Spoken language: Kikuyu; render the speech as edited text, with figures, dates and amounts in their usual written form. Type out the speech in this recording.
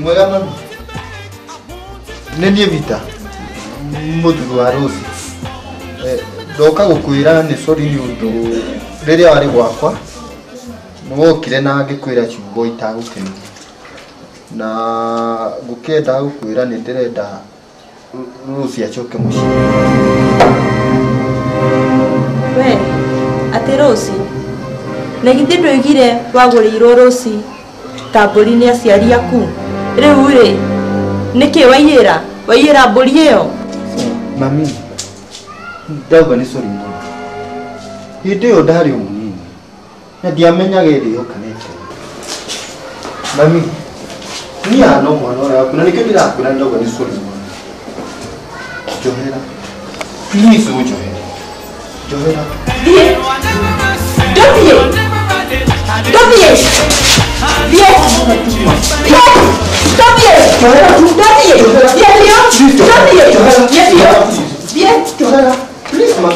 Mwega mami. Nĩ niĩ Vita, mũthuri wa Rose. Ndoka gũkwĩra nĩ sorry nĩ ũndũ rĩrĩa warĩ gwakwa nĩ wokire na ngĩkwĩra ciugo itagũkenia na ngũkĩenda gũkwĩra nĩ ndĩrenda Rose acoke mũciĩ. We, atĩ Rose? Na githĩ ndũigire wagũrĩirwo Rose ta mbũri nĩ aciari aku? Rĩu rĩ, nĩkĩ waiyĩra? Waiyĩra mbũri ĩyo? Mami, ndauga nĩ sorry mũno. Hĩndĩ ĩyo ndarĩ o mũnini na ndiamenyaga ĩrĩo kana ĩte. Mami, niĩ no mwana ũrĩa waku na nĩkĩo ndĩrakwĩra ndauga nĩ sorry mũno. Njohera. Please ũnjohere. Njohera. Thiĩ. Ndũthiĩ. Ndũthiĩ. Thiĩ. Thiĩ. Ndũthiĩ. Ndũthiĩ. Thiĩ biũ. Ndũthiĩ. Thiĩ biũ. Thiĩ. Njohera. Please, ma.